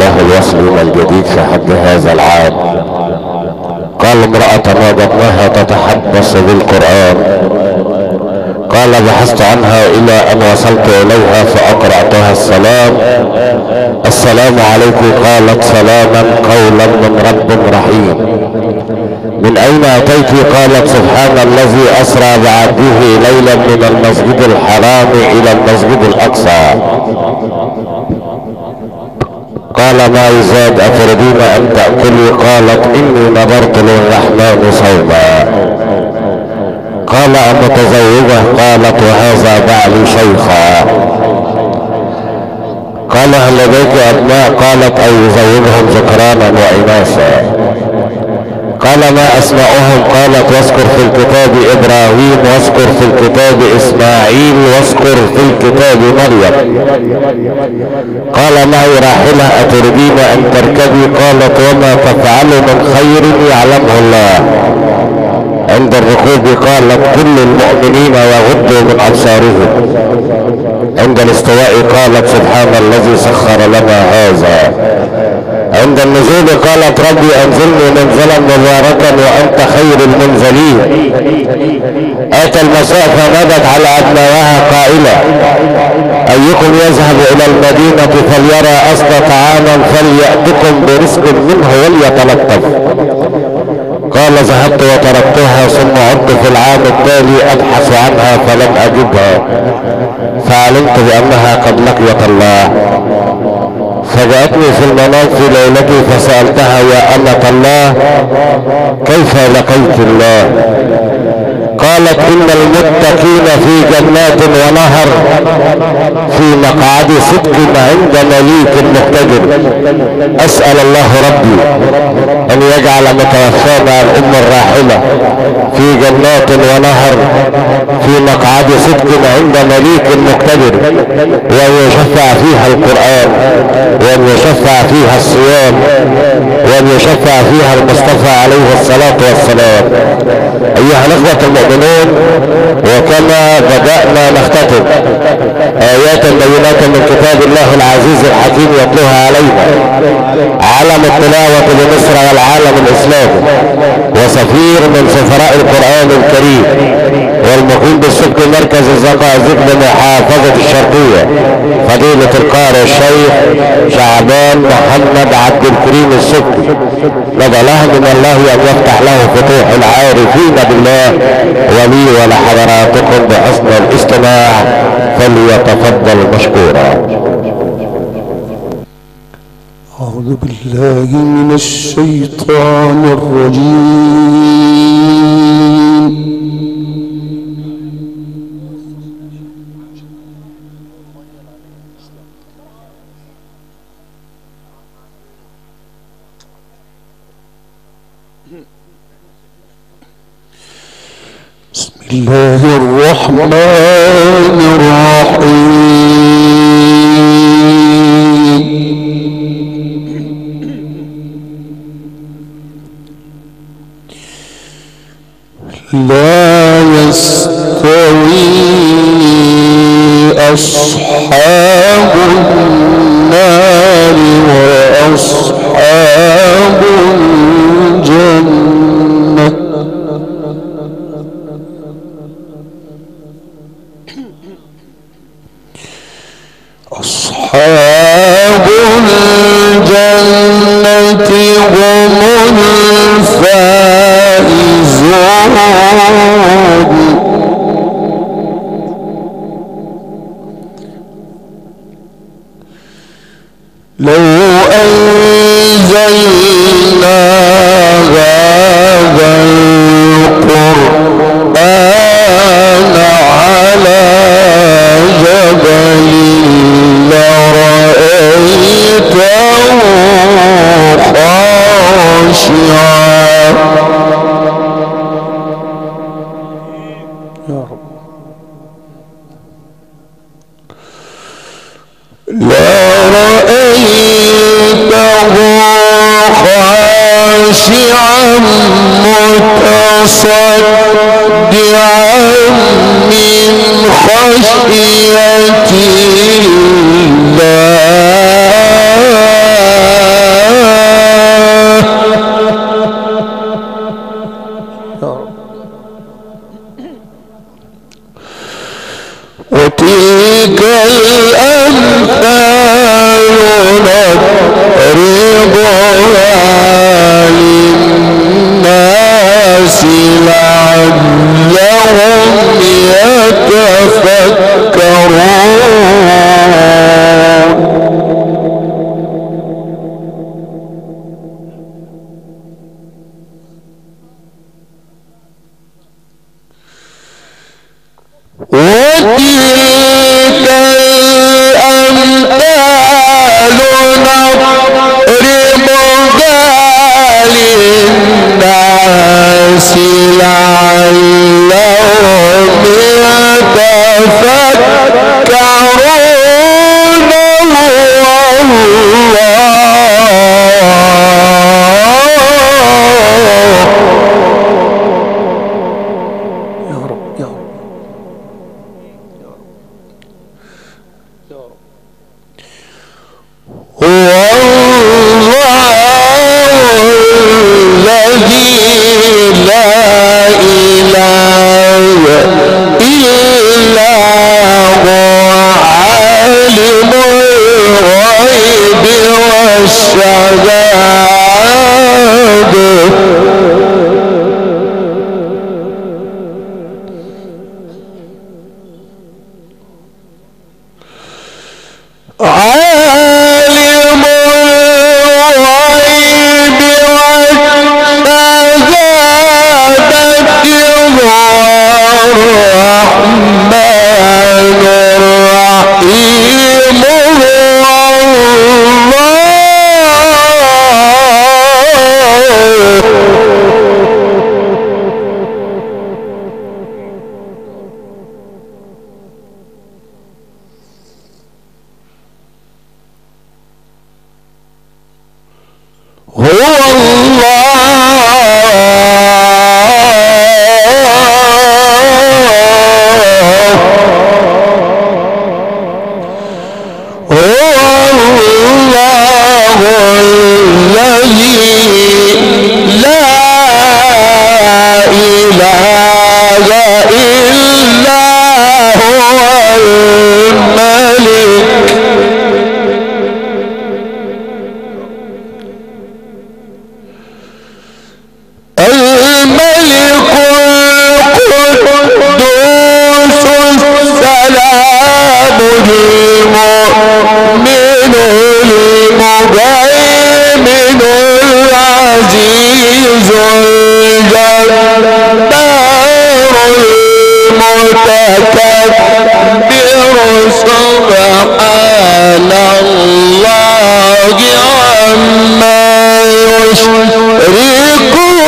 الله الوصل الجديد في حج هذا العام. قال امرأة وجدناها تتحدث بالقرآن، قال بحثت عنها إلى أن وصلت إليها فأقرأتها السلام، السلام عليكم، قالت سلاما قولا من رب رحيم. من أين أتيت؟ قالت سبحان الذي أسرى بعبده ليلا من المسجد الحرام إلى المسجد الأقصى. قال ما يزاد أتريدين أن تأكلي؟ قالت إني نذرت للرحمن صوما. قال أمتزوجة؟ قالت وهذا بعلي شيخا. قال هل لديك أبناء؟ قالت أي يزوجهم ذكرانا وإناثا. قال ما أسماؤهم؟ قالت واذكر في الكتاب إبراهيم، واذكر في الكتاب إسماعيل، واذكر في الكتاب مريم. قال معي راحلة أتريدين أن تركبي؟ قالت وما تفعل من خير يعلمه الله. عند الركوب قالت كل المؤمنين يغضوا من أبصارهم. عند الاستواء قالت سبحان الذي سخر لنا هذا. عند النزول قالت ربي انزلني منزلا مباركا وانت خير المنزلين. اتى المساء فنادت على ابنائها قائله ايكم يذهب الى المدينه فليرى اصل طعاما فلياتكم برزق منه وليتلطف. قال ذهبت وتركتها ثم عدت في العام التالي ابحث عنها فلم اجدها، فعلمت بانها قد لقيت الله. فجاءتني في المنام في ليلتي فسألتها يا أمة الله كيف لقيت الله؟ قالت إن المتقين في جنات ونهر في مقعد صدق عند مليك مقتدر. أسأل الله ربي أن يجعل متوفانا الأم الراحلة في جنات ونهر في مقعد صدق عند مليك مقتدر، وأن يشفع فيها القرآن، وأن يشفع فيها الصيام، وأن يشفع فيها المصطفى عليه الصلاة والسلام. أيها الأخوة المؤمنون، وكما بدأنا نختتم آيات بينات من كتاب الله العزيز الحكيم يتلوها علينا عالم التلاوة بمصر والعالم الإسلامي، وسفير من سفراء القرآن الكريم والمقيم بالسبك مركز الزقازيق بمحافظة الشرقية، فضيلة القارئ الشيخ شعبان محمد عبد الكريم السبكي. ندعو له من الله أن يفتح له فتوح العارفين بالله، ولي ولحضراتكم بحسن الاستماع، فليتفضل مشكورا. أعوذ بالله من الشيطان الرجيم. بسم الله الرحمن الرحيم. لا يستوي أصحاب النار وأصحاب الجنة، أصحاب الجنة هم الفائزون. لو أنزلنا هذا القرآن على جبل لرأيته خاشعا. يا رب لرأيته خاشعا متصدعا من خشية الله. يا رب يا رب هو الله الذي لا إله إلا هو عالم الغيب والشهادة. عالم الغيب والشهادة هو الرحمن الرحيم هو الله. هو الله هو الله الذي لا إله إلا هو الملك الملك القدوس السلام المؤمن المهيمن العزيز الجبار المتكبر. سبحان الله عما يشركون. هو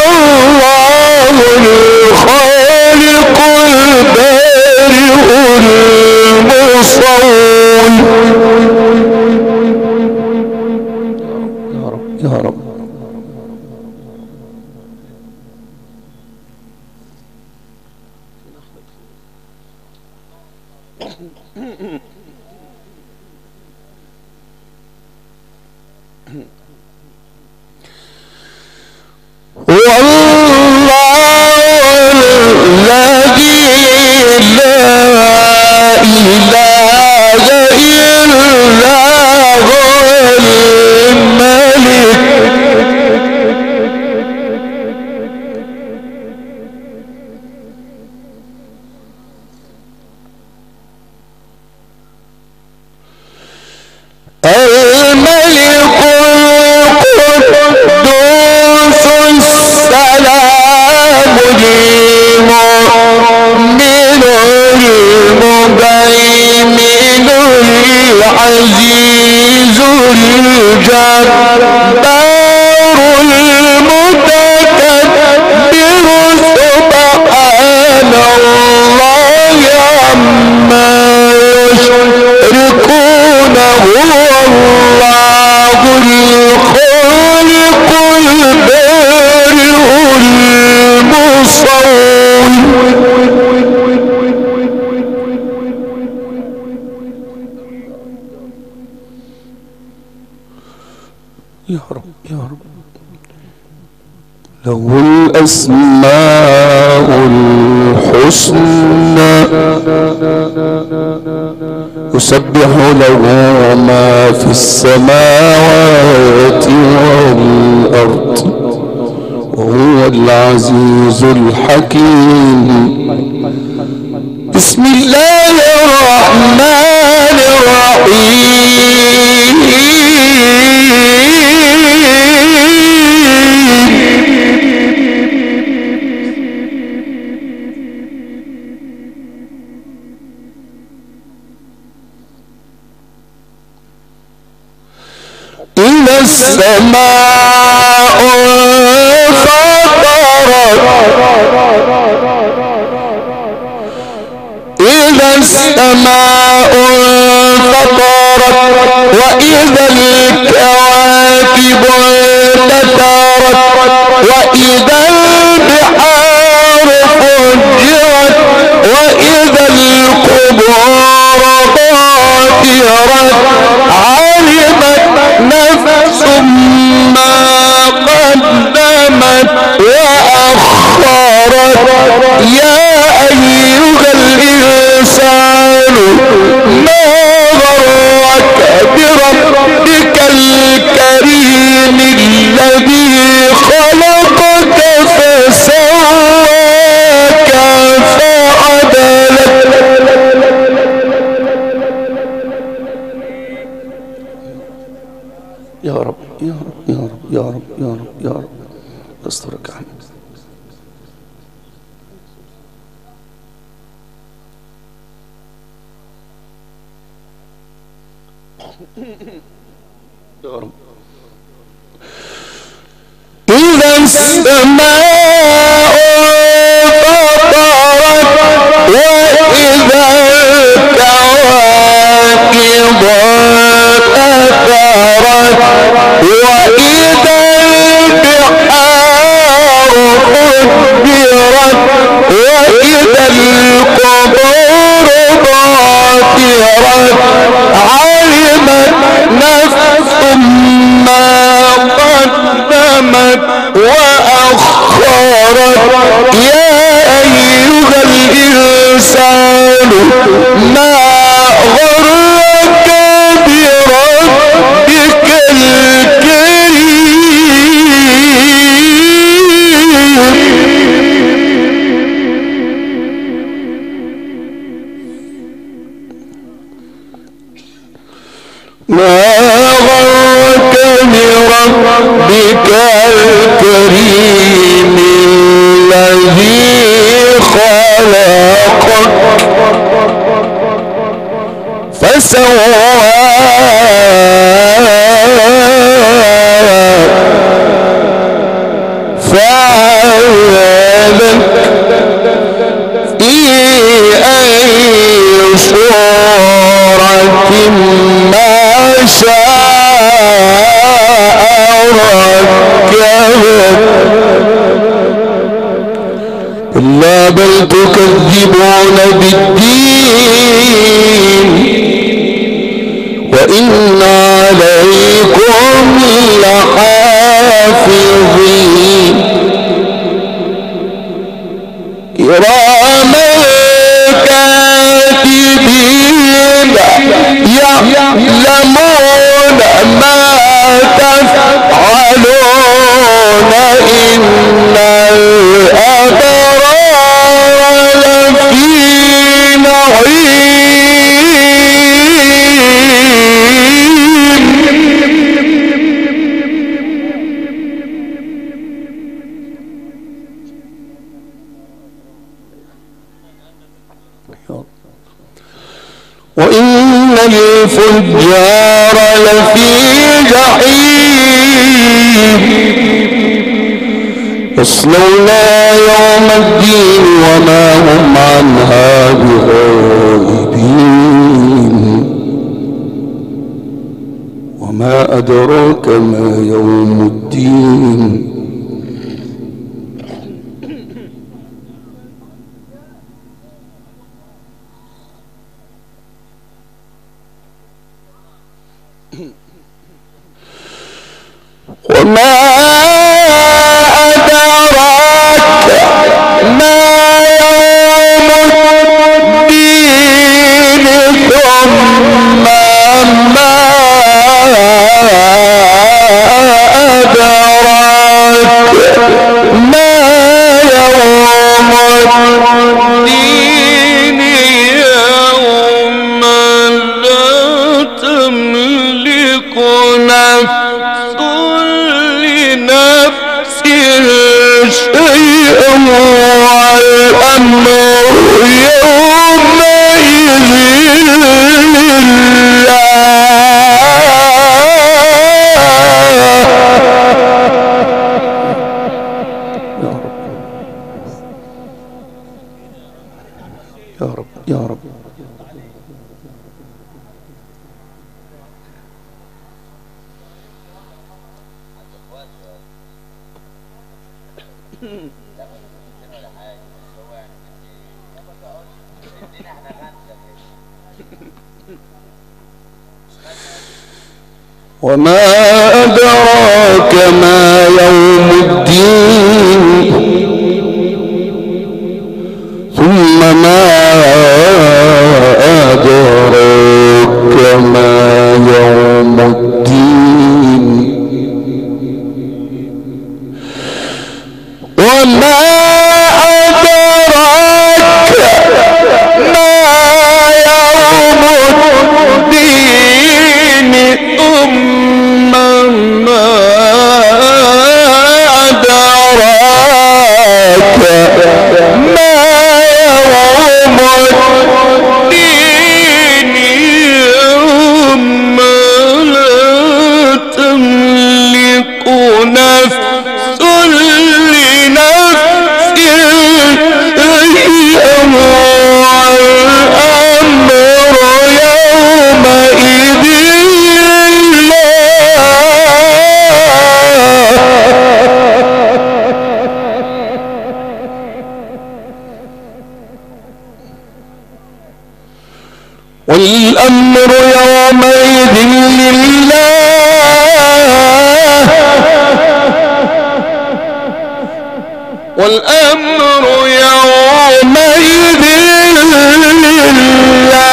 الله الخالق البارئ المصور. يا رب يا رب. هو الله الذي لا إله إلا هو الملك الملك القدوس السلام المؤمن المهيمن العزيز الجبار المتكبر. سبحان الله عما يشركون. هو الله الخالق البارئ المصور. يا رب يا رب. له الأسماء الحسنى يسبح له ما في السماوات والأرض وهو العزيز الحكيم. بسم الله الرحمن الرحيم. إذا السماء انفطرت، إذا السماء انفطرت وإذا الكواكب انتثرت وإذا البحار فجرت وإذا القبور بعثرت علمت نفس ما قدمت وأخرت. يا أيها الإنسان ما غرك بربك الكريم الذي خلقك فسواك فعدلك. يا رب يا رب يا رب يا رب يا رب يا رب استرك عنك. يا رب. إذا السماء انفطرت وإذا الكواكب انتثرت وإذا البحار فجرت وإذا القبور بعثرت علمت نفس ما قدمت وأخرت. يا أيها الإنسان ما غرك بربك الكريم. ما غرك بربك الكريم الذي خلقك فسواك فعدلك في أي صورة ما شاء ركبك. كلا بل تكذبون بالدين وإن عليكم لحافظين كراما كاتبين يعلمون ما تفعلون. إن الأبرار لفي نعيم. وإن الفجار لفي جحيم يصلونها يوم الدين وما هم عنها بغائبين. وما أدراك ما يوم الدين. وما أدراك ما يوم الدين ثم ما أدراك ما يوم الدين. يوم لا تملك نفس لنفس وما أدراك ما يوم الدين ثم ما أدراك ما يوم الدين وما أدراك ما يوم الدين ثم ما أدراك ما يوم الدين يوم لا تملك نفس لنفس شيئا والأمر يومئذ والأمر يومئذ لله والأمر يومئذ لله.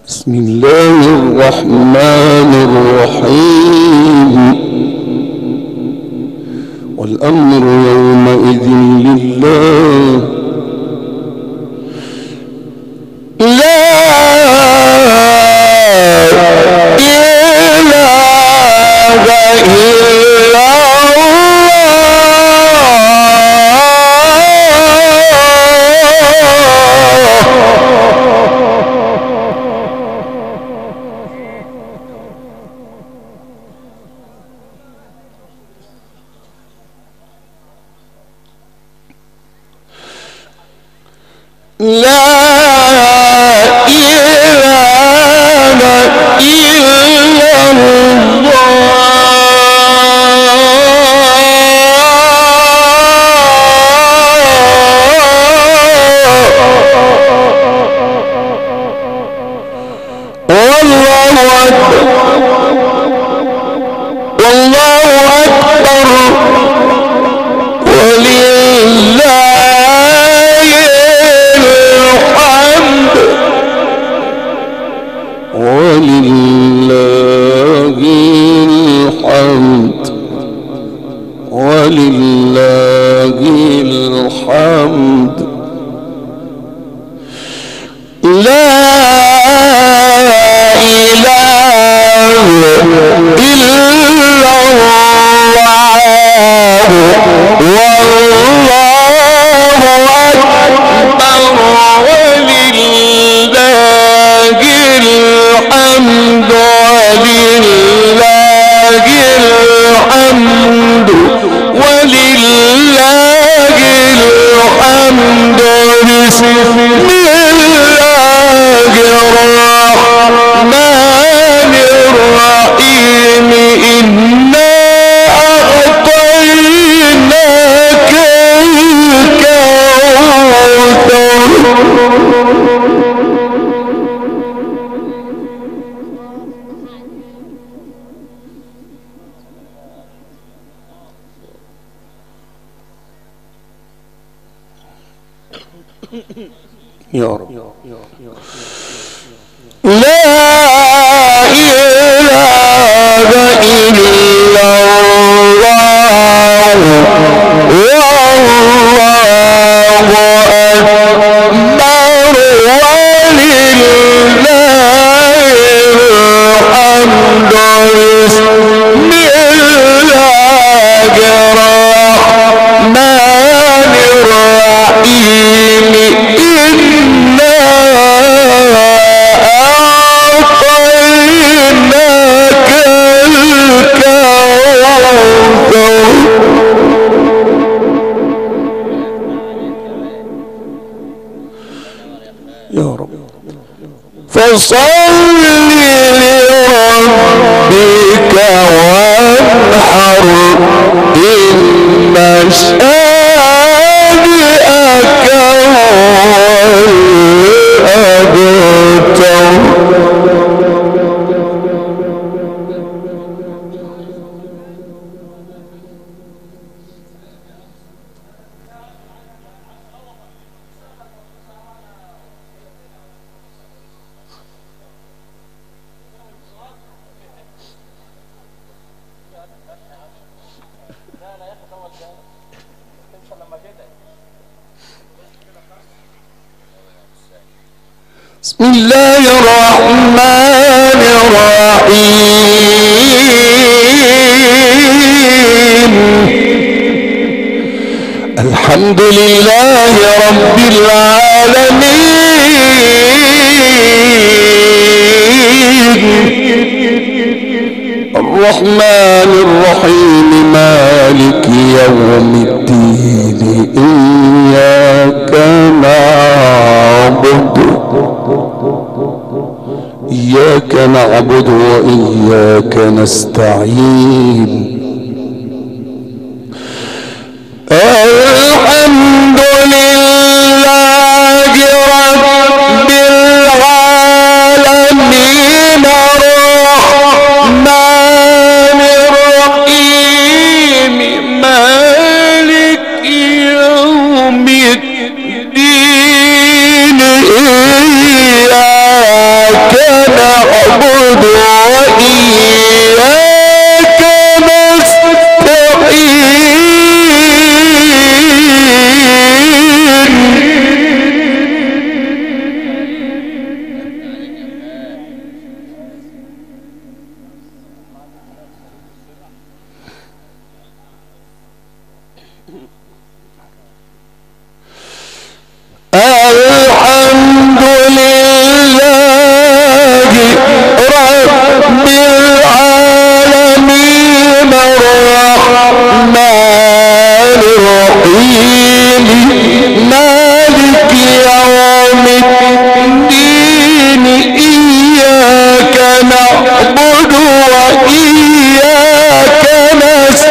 بسم الله الرحمن الرحيم. والأمر يومئذ لله لا إله إلا لا إله إلا الله. والله أكبر والله أكبر ولله الحمد ولله الحمد ولله الحمد. لا إله إلا الله والله أكبر ولله الحمد ولله الحمد ولله الحمد. بسم الله الرحمن الرحيم. إنا أعطيناك الكوثر. يا رب. لا إله إلا الله والله أكبر ولله الحمد. بسم الله الرحمن الرحيم. إنا أعطيناك فصل لربك وانحر إن شانئك هو الأبتر. بسم الله الرحمن الرحيم. الحمد لله رب العالمين الرحمن الرحيم مالك يوم الدين إياك نعبد إياك نعبد وإياك نستعين. الحمد لله رب العالمين الرحمن الرحيم مالك يوم الدين إياك نعبد وإياك نستعين. الحمد لله رب العالمين الرحمن الرحيم مالك يوم الدين إياك نعبد وإياك نستعين.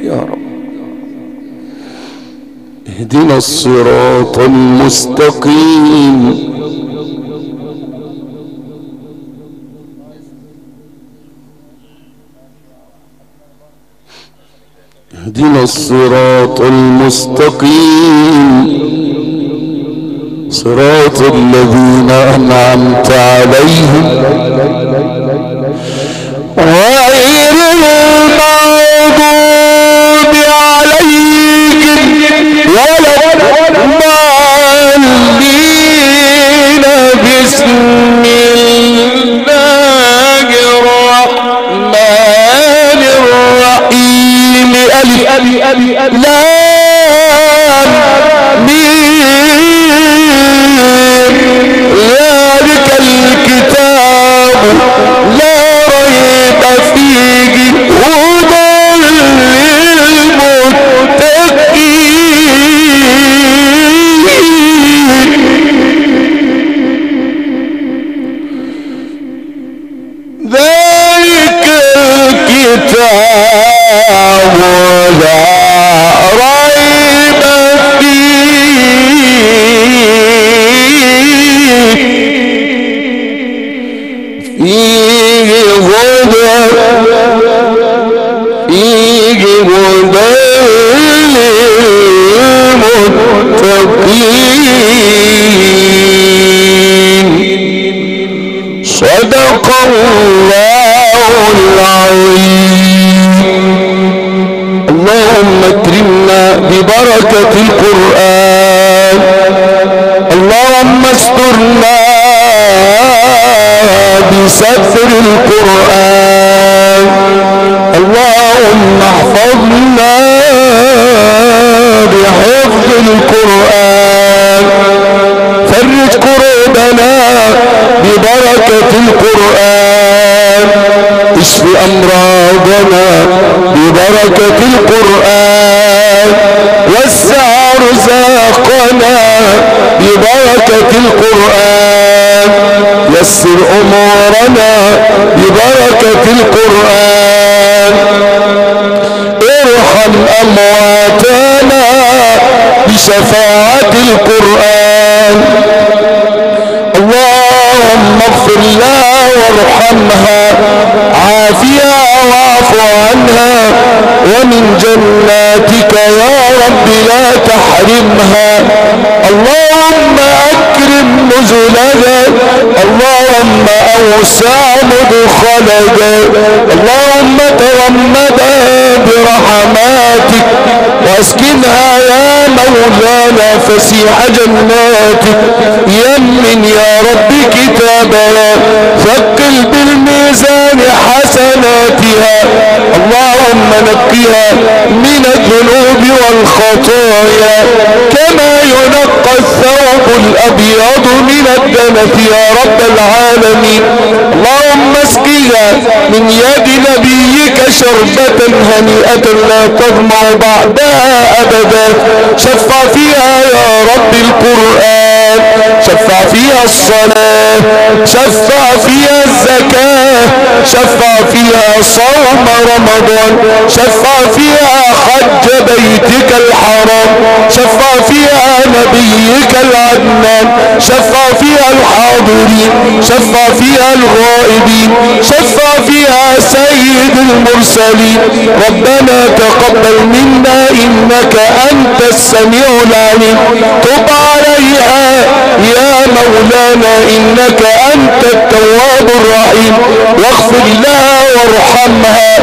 يا رب اهدنا الصراط المستقيم اهدنا الصراط المستقيم صراط الذين أنعمت عليهم غير المغضوب عليهم ولا الضالين. بسم الله الرحمن الرحيم. ألف لام ميم ذلك الكتاب لا ريب فيه هدى للمتقين. ذلك الكتاب لا ريب فيه فيه هدى فيه هدى للمتقين. صدق الله العظيم. اللهم اكرمنا ببركة القرآن، اللهم استرنا بستر القرآن، اللهم احفظنا بحفظ القرآن، فرج كروبنا ببركة القرآن، اشف أمراضنا ببركة القرآن، وسع أرزاقنا ببركة القرآن، يسر أمورنا ببركة القرآن، ارحم أمواتنا بشفاعة القرآن. اللهم اغفر لها وارحمها، عافيها واعف عنها، ومن جناتك يا رب لا تحرمها. اللهم اكرم نزلها، اللهم اوسع مدخلها، اللهم تغمدها برحماتك، واسكنها يا مولانا فسيح جناتك. يمن يا رب كتابها، ثقل بالميزان حسناتها، اللهم نقها من الذنوب والخطايا كما ينقى الثوب الابيض من الدنس يا رب العالمين. اللهم اسقها من يد نبيك شربة هنيئة لا تظمأ بعدها ابدا. شفع فيها يا رب القرآن، شفع فيها الصلاة، شفع فيها الزكاة، شفع فيها صوم رمضان، شفع فيها حج بيتك الحرام، شفع فيها نبيك العدنان، شفع فيها الحاضرين، شفع فيها الغائبين، شفع فيها سيد المرسلين. ربنا تقبل منا إنك أنت السميع العليم، تب عليها يا مولانا إنك أنت التواب الرحيم، واغفر لها وارحمها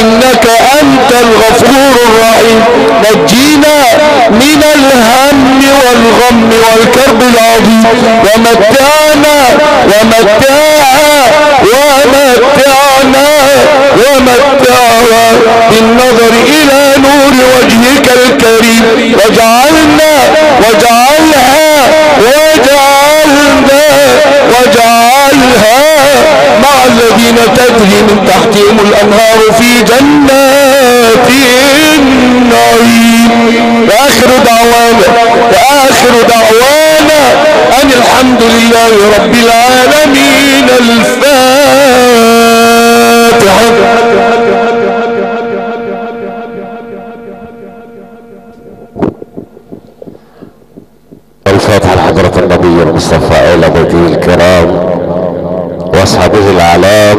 إنك أنت الغفور الرحيم. نجينا من الهم والغم والكرب العظيم، ومتعنا ومتعها ومتعنا ومتعها بالنظر إلى نور وجهك الكريم، واجعلنا واجعلها واجعلنا واجعلها مع الذين تجري من تحتهم الأنهار في جنات النعيم. وآخر دعوانا أن الحمد لله رب العالمين. الفاتحة. الفاتحة لحضرة النبي المصطفى آل بيته الكرام واصحابه الأعلام.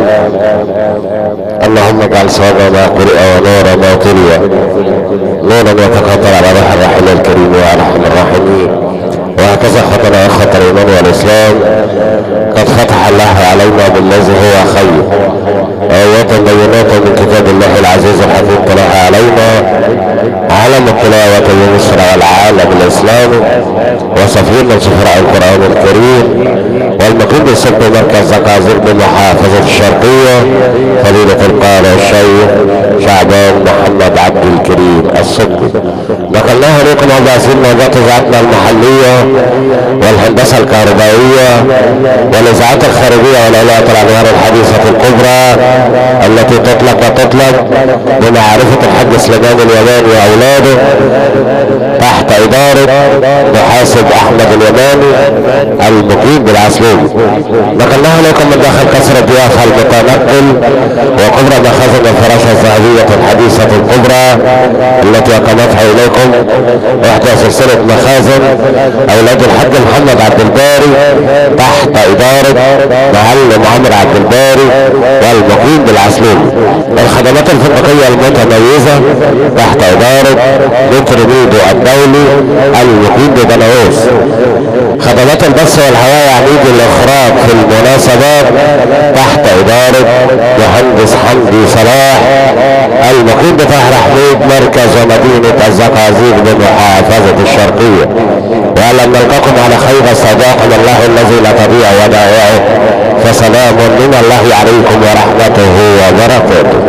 اللهم اجعل صواب ما قرئ ونور ما تلي نورا يتقاطر على روح الرحيم الكريم وارحم الراحمين. وهكذا خطنا اخوة الايمان والاسلام، قد فتح الله علينا بالذي هو خير، آيات بينات من كتاب الله العزيز الحكيم طلعها علينا، عالم التلاوة بمصر والعالم الاسلامي، وصفير من سفراء القرآن الكريم، والمقيم بسد مركز زقازيق بمحافظة الشرقية فضيلة القارئ الشيخ شعبان محمد عبد الكريم الصدقي. نقلناها لكم عبر عزيز موجات اذاعتنا المحلية والهندسة الكهربائية والإذاعات الخارجية والآلات الأنوار الحديثة الكبرى التي تطلق وتطلق بمعرفة الحاج سليمان اليماني وأولاده تحت إدارة محاسب أحمد اليماني المقيم بالعسلوي. نقلناها لكم من داخل قصر الضيافة المتنقل وكبرى مخازن الفراشة الذهبية الحديثة الكبرى التي أقامتها إليكم إحدى سلسلة مخازن أولاد الحاج محمد عبد الباري تحت إدارة معلم عمرو عبد الباري والمقيم بالعسلوي. الخدمات الفندقية المتميزة تحت إدارة متر ميدو الدولي المقيم ببناوس. خدمات البث والهواء عميد الإخراج في المناسبات تحت إدارة مهندس حمدي صلاح المقيم بطاهر حميد مركز ومدينة الزقازيق بمحافظة الشرقية. وأهلا نلقاكم على خير، استودعكم الله الذي لا تضيع ودائعه، فسلام من الله عليكم ورحمته وبركاته.